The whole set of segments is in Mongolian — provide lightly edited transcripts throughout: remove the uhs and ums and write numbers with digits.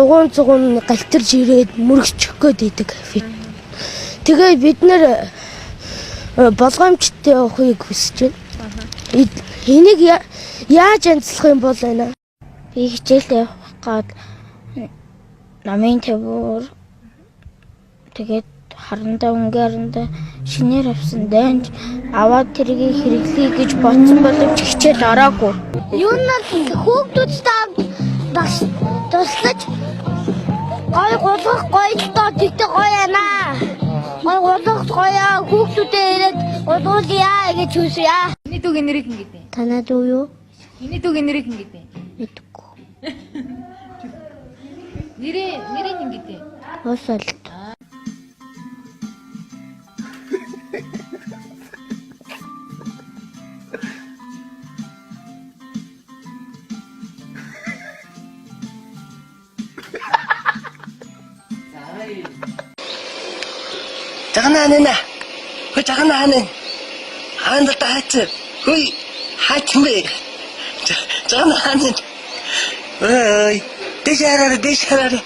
Дугуун зугуун галтарж ирээд мөрөгчих гээд идэг. Тэгээ бид нэр болгоомжтой явахыг хүсэж байна. Энийг яаж янзлах юм бол байна? Би хичээлд явах гад намын тавиур тэгээд харандаа өнгийн харандаа шинээр авсан дайнч аваад тэргийг хэрэглэе гэж бодсон боловч хичээл ороогүй. Юу нь хүүхдүүдтэй багш туслаж гой гулгах гоё л доо тэгтээ гоё яана. Гой гулгах гоё хүүхдүүдээ ирээд гулгуулъя гэж хүсье. Миний дүүгийн нэрийг хэн гэдэг? Танад уу юу? Миний дүүгийн нэрийг хэн гэдэг? Мэдгүй. Нэрээ хэн гэдэг? Уусалт. Жагна анина. Хөө жагна анин. Хаанд та хаач. Хөөй хаач мэ. Жагна анин. Ой. Дэш хараа дэш хараа.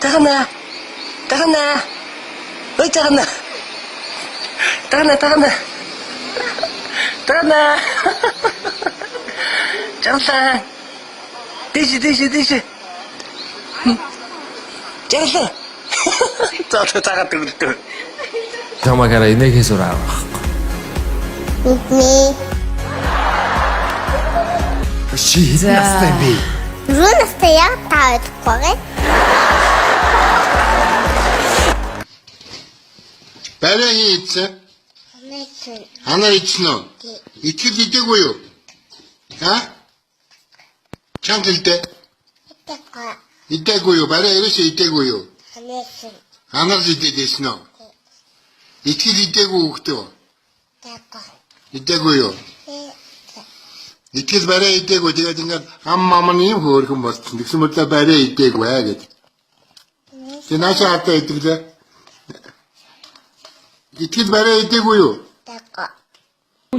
Жагна. Жагна. Хөөй жагна. Жагна жагна. Жагна. Жагна. Дэш дэш дэш. Жагна. За цагаад өгдөө. Чамаг хараа инээхээс өөр арга байхгүй. Мэднэ. Чи хэдэн настай юм бэ? Рүү настай яг та ойлгохгүй гээ. Барай хин идсэн? Анаар идсэн үү? Итгэл идээгүй юу? А? Чанга илдэ? Идээгүй юу? Барай ерөөсөө идээгүй юу? Анаар л идээд байсан үү? Итгэл идээгүй хүүхдээ үү? Идээгүй юу? Итгэл барай идээгүй. Тэгээд ингээд ам ам нь юм хөөрхөн болсон. Тэгсэн мөртлөө барай идээгүй аа гэж. Тэг наашаа хатаа идэглээ. Итгэл барай идээгүй юу?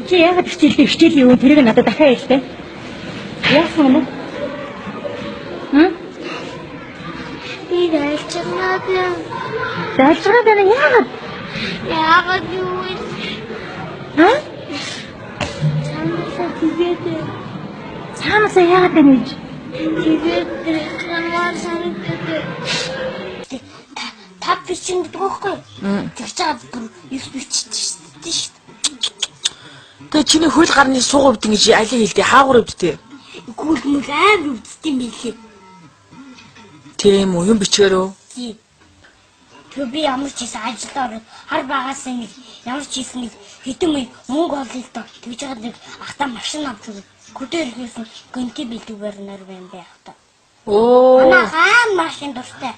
Чи яагаад хичээлээ хичээл юу тэрийг надад дахиад хэлтэй. Яасан юм бэ? Хм? Би дайлчгаад байна. Дайлжгаад байна яагаад? Яагаад юу вэ? Ха? Цаанаасаа тэгээд Цаанаасаа яагаад байна гэж? тэгээд ханвар санагдаад. Та бичин гэдэг байхгүй юу? Тэгж чад бүр их бичдэг шүү дээ. Тэгээ чиний хөл гарны сууг өвдөн гэж алийг хэлдэг? Хаагур өвддөг. Гүйл мөл амар өвддөг юм билээ. Тийм үү? Юм бичгээрөө. Тий. Тэр би ямар ч хийсэн ажилд ороод хар багаасаа нэг ямар ч хийсэн нэг хэдэн мэй мөнгө олё л доо. Тэгж чад нэг ахта машин авч өгөө. Көдөр хийсэн гэнти бэлдэг барнаар байна бэ ахта. Оо. Манай хаан машин дуртай.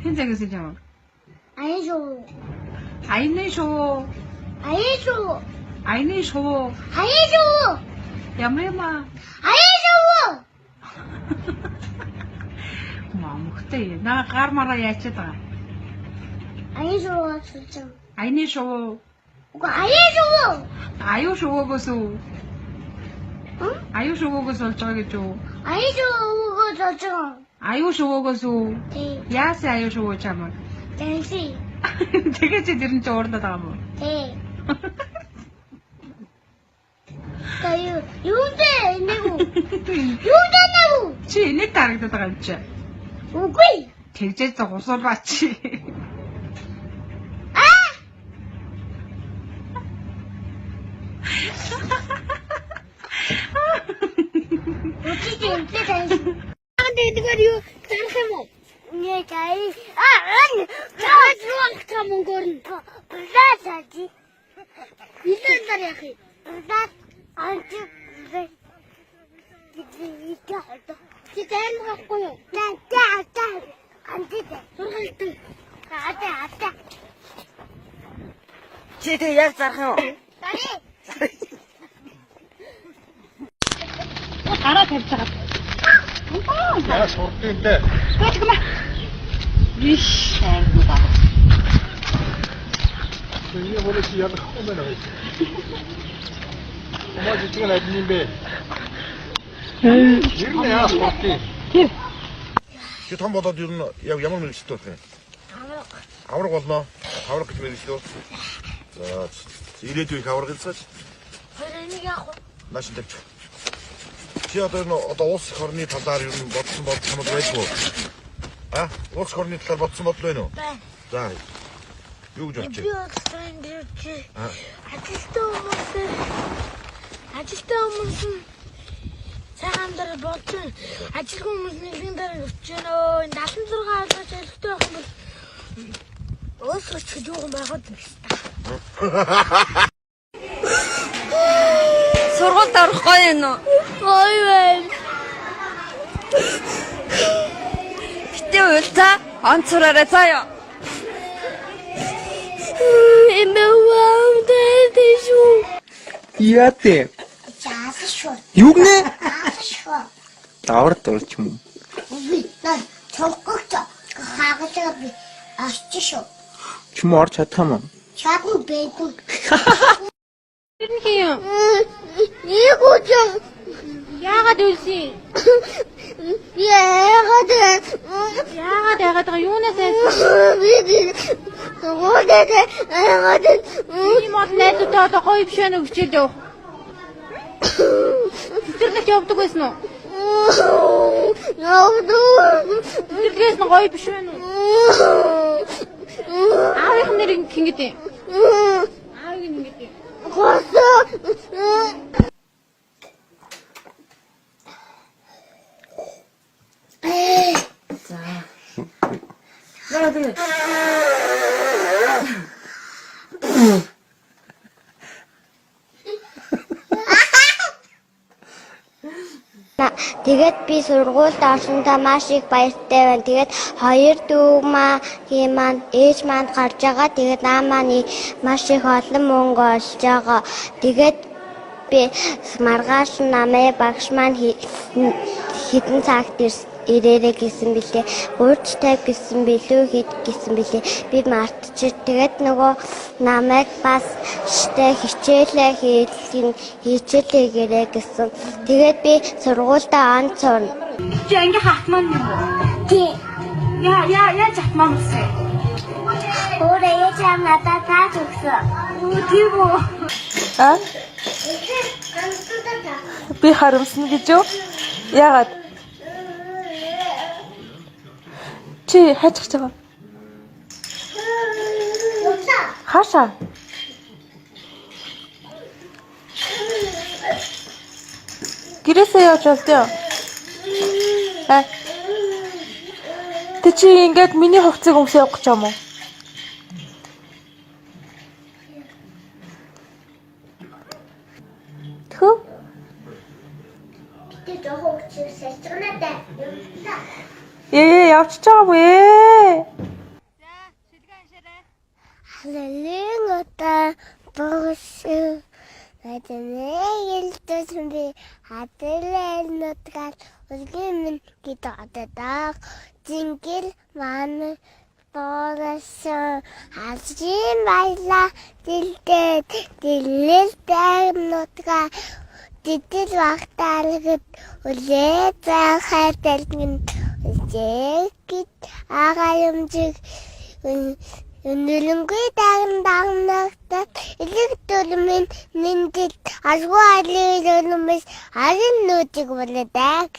Хэн загнасан чамаг? Аян шүү. Аяны шувуу. Аян шүү. Аяны шувуу. Аян шүү. Ямар юм аа? Аян шүү. Мамхтай. Наа гар мараа яачаад байгаа. Аян шүү асуусан. Аяны шувуу. Үгүй аян шүү. Аюу шувуугоос үү? Аюу шувуугоос болж байгаа гэж үү? Аян шүү өгөөж болж байгаа. Аюу шувуугоос үү? Тий. Яасан аюу шувуу чамаг? Танси. Тэгээ чи тэр нь чи уурлаад байгаа юм уу? Тий. Та юу юу бэ нэг үү? Юу бэ нэг үү? Чи инээд тарагдаад байгаа юм чи. Үгүй. Тэгжээж гусуурбаа чи. Үгүй юм бэ танси. Тэгдгээр юу зарах юм уу? Нэ кай. А ан. Чаад руу камонгорн. Блаа цаади. Илэн зар яах юм? Блаа анти. Чи таймгахгүй юу? Та та та. Анти. Сургалтын. Ата ата. Чи тэг яг зарах юм уу? Таны. Гараа тавьж байгаа. Яа сурдын бэ? Бэлгмэ. Биш айгүй баг. Миний хөрөс ядахгүй байна. Маа жижиг нь аль юм бэ? Нэр нь яах вэ? Тэр. Чи том болоод ер нь яг ямар мэргэжилтэй болох юм? Авраг. Авраг болно. Авраг гэж мэргэжлээ. За ирээдүйн их авраг хэлсэж. Хоёр энийг яах вэ? Нааш тавьчих. Чи одоо ер нь одоо улс их орны талаар ер нь бодсон бодол санал байдгүй. А? Улс их орны талаар бодсон бодол байна уу? Байна. За. Юу гэж бодчих? Би улсын дээр чи ажилтан хүмүүс ажилтан хүмүүс нь цагаан дээр болж байна. Ажилгүй хүмүүс нэгэн дээр өвч байна өө. Энэ 76 алгаж ажилттай байх юм бол улс өчгөж юу юм байгаад юм биш та. Сургуульд орох гоё юм уу? Гоё байна. Битээ уйл та онц сураарай заяа. Эмээ вамдаа шүү. Яа тэ? Заасан шүү. Юу гинэ? Заасан шүү. Давар дурч юм уу? Би наа цогцогч хагалгаа би очиж шүү. Чим орч чадах юм уу? Чадна бэдэн. Тэр нь хин юм? Нэг үжин. Яагаад үлсэн? Яагаад Яагаад яагаад байгаа юунаас айсан? би гоодэд яагаад Ийм олон найзуудтай одоо гоё биш байна уу хичээлд явах? Цэцэрлэгт явдаг байсан уу? Явдаг. Цэцэрлэгээс нь гоё биш байна уу? Аавынх нь нэр хин гэдэг юм? Аавыг нь гэдэг юм. Госоо. Тэгээд би сургуульд орсондоо маш их баяртай байна. Тэгээд хоёр дүү маань маань ээж маань гарч байгаа. Тэгээд наа маань маш их олон мөнгө олж байгаа. Тэгээд би маргааш намайг багш маань хэдэн цагт ирээрэй гэсэн билээ. 3:50 гэсэн билүү хэд гэсэн билээ. Би мартчих. Тэгээд нөгөө намайг бас штэ хичээлээ хийлгэн хичээлээ хийгээрэй гэсэн. Тэгээд би сургуульдаа он сурна. Чи ангийн хатман юм уу? Тий. Яа яа яаж хатман болсон? Өөрөө ээж аав надад тааж өгсөн. Үу тийм үү? А? Би харамсна гэж юу? Яагаад? Чи хайчих байгаа. Хаашаа? Гэрээсээ явж болдё. А? Тэ чи ингээд миний хувцсыг өмсөө явах гэж юм уу? Тэхүү? Тэ жоохон хүчээр салчганаа да. Явлаа. Ээ, явчихж байгаа юм ээ. Халын удаа богсон. Надад би хадлаа нутгаар үлгэн минь гэдэг ододог. Зингэл маань боолсон хажийн баяла дэлдээд дэлэлтэй нутгаар дидэл вахтааргэд үлээ захайталгэн үлзээ гэд агаа юмжиг өнөлөнгүй дагн дагнагтад элэг төлмийн ниндэд алгүй алиг төлмөс арын нүүдийг болодаг.